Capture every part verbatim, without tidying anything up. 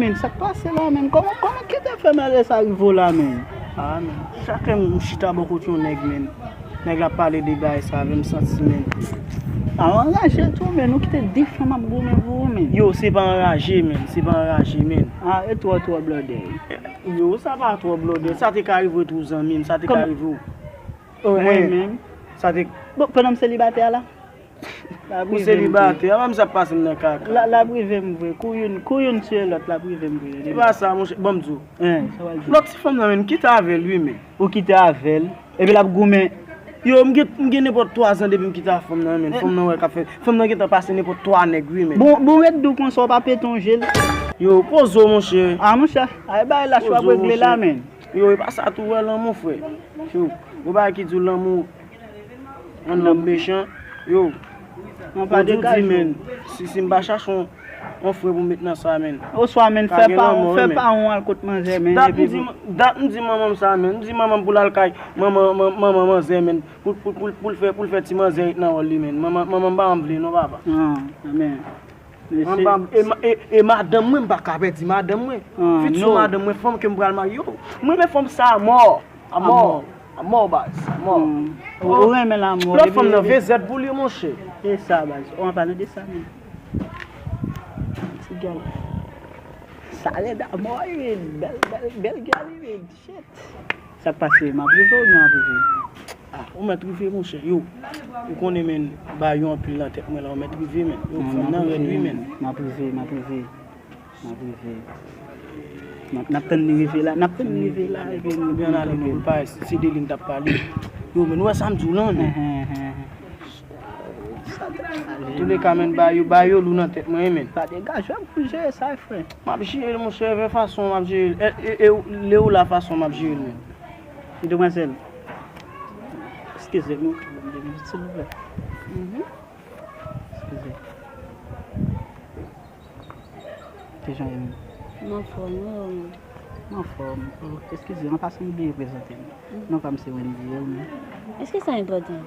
Men, sa k pase la menm? Kòman, kòman ki te fè malè sa rive w la menm? Ah, men, chak lè m chita bò kote yon nèg, men, nèg la pale de bagay sa avè m, m santi, men. Ah, anraje tou, men, nou kite de fanm ap goumen pou ou, men. Yo, se pa anraje, men, se pa anraje, men. Ah, e twò, twò blòdè. Yo, sa pa twò blòdè. Sa te ka rive tou zanmi m, sa te ka rive ou. Mwen menm. Sa te. Bon, pandan m selibatè a la. Ou selibatè, a, menm sa ap pase m nan kaka. La, l ap rive m vre. Kou youn, kou youn tiye lòt, l ap rive m vre. Se pa sa, monchè. Ban m di w. Lòt ti fanm nan, men, m kite avè l, wi, men. Ou kite avè l? Epi l ap goumen. Yo, m gen, m gen nenpòt twa zan depi m kite a fanm nan, men. Fanm nan wè k ap fè. Fanm nan gentan pase nenpòt twa nèg, wi, men. Bon, bon, ret di w konsa, w pa pete yon je l. Yo, poze w, monchè. Ah, monchè. Ay, bay lach w ap regle la, men. Yo, e pa sa tou, wè lanmou, frè. Yo, yo, bagay ki di w lanmou, yon nonm mechan. Yo, yo, di w di, men, si, si m pa chache yon, yon frè pou m met nan sa, men. Oswa, men, fè pa yon, fè pa yon al kot manzè, men. Dat m di, dat m di manman m sa, men. M di manman m pou l al kay manman, man-, manman manzè, men. Pou, pou, pou, pou l fè, pou l fè ti manzè ret nan wòl li, men. Manman, manman m pa janm vle, non, papa. Ah, men. Mwen pa, e, e, e madanm mwen, m pa ka pèdi madanm mwen. Fitiu madanm mwen, fanm ke m pral marye. Yo, m renmen fanm sa a mò. A mò. A mò, baz. A mò. Ou renmen lanmò. Lòt fanm nan vezèt pou li, monchè. E sa, baz. Ou an palan de sa, men. Ti gèl. Sa rèd a mò, wi, men. Bèl, bèl, bèl gèl, wi, men. Shit. Sa k pase? M ap rive oubyen w ap rive? Ah, ou mèt rive, monchè. Yo, ou konnen, men, bagay yo anpil nan tèt mwen la, ou mèt rive, men. Yo, fanm nan rèd, wi, men. M ap rive, m ap rive. M ap rive. N ap, n ap tann li rive la, n ap tann li rive la, epi nou, epi nou ale, non, pa, se de li n t ap pale. Yo, men, ou wè sa m di w lan, men. Touleka, men, bagay yo, bagay yo lou nan tèt mwen, men. Pa degaje w pou jere sa, frè. M ap jere l, monchè, vè fason m ap jere l. E, e, e, lè ou la fason m ap jere l, men. Demwazèl, eskize m, silvouplè. Eskize. Kijan w ye menm? M anfòm, wi, ou menm? M anfòm. Oh, eskize, an pasan m bliye prezante m. Non pa m se Wendy, ou menm? Èske sa enpòtan?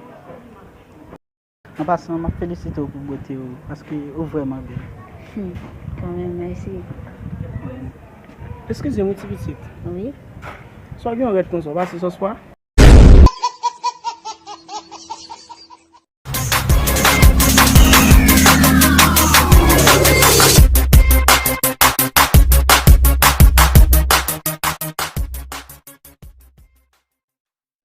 An pasan, m ap felisite w pou bote w, paske ou vrèman bèl. Hmm, kanmenm, mèsi. Eskize m, wi, ti pitit. Wi. Sa w gen yon rèd konsa, w pase sòs pwa?